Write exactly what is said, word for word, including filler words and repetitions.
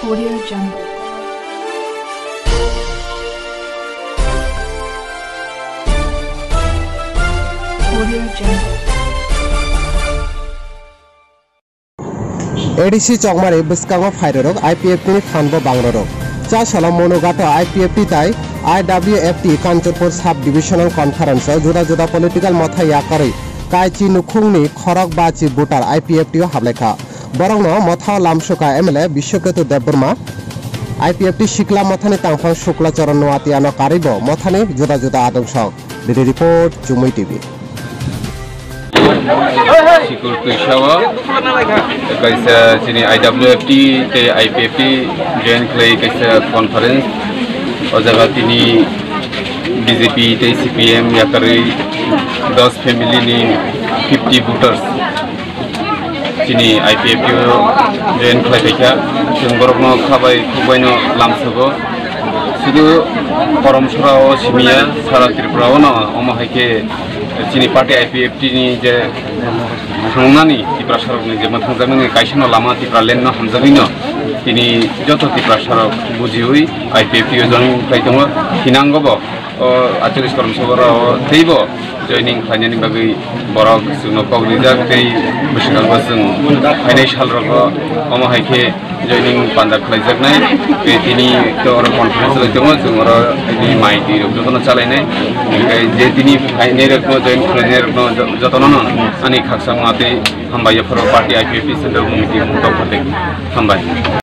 Audio Jungle. Audio Jungle. A D C Chokmari bwskango phairorok I P F T ni phan bo bangrorok. Chasalo Monugato I P F T tai I W F T Kanchanpur Sub Divisional Conference o juda juda political motha yakarwi kaichi nukhungni khorok bachi voter I P F T o hablaikha. Borokno mothao lamsukha M L A Biswaketu Debbarma, I P F T sikla mothani tangphang Shukla Charan Noatiano karwibo mothani juda juda adungsok. Bureau Report, Chumui T V. Sikur Tuisao kaisa chini I W F T tei I P F T join khlai kaisa conference. O jaga tini B J P tei C P M yakarwi dos family ni fifty voters chini I P F T o join khlai phaikha. Chwng borokno khabai khukbaino lamsogo. Sudu Korom Sora o simiya, sara Tripura o no, omo hai khe chini party I P F T ni je thangnani Tiprasa rokni je mwthangjaknani kaisa no lama Tipraland no hamjagwi no tini joto Tiprasa rok bujiwi I P F T o join khlai tongo. Hinango bo o aitolish Korom Sora o teibo joining khlainani bagwi borok chwngno kok rijak tei bwskango chwng phainai salrogo omo hai khe joining panda khlaijaknai. Tei tini to oro conference lai tongo, chwng oro tini mai twi rok jotono chalainai. Hinkhe je tini phainai rokno join khlainai rokno jo-, jotono no ani khaksa ma tei hambai yapharo party I P F T central committee pokho tei hambai.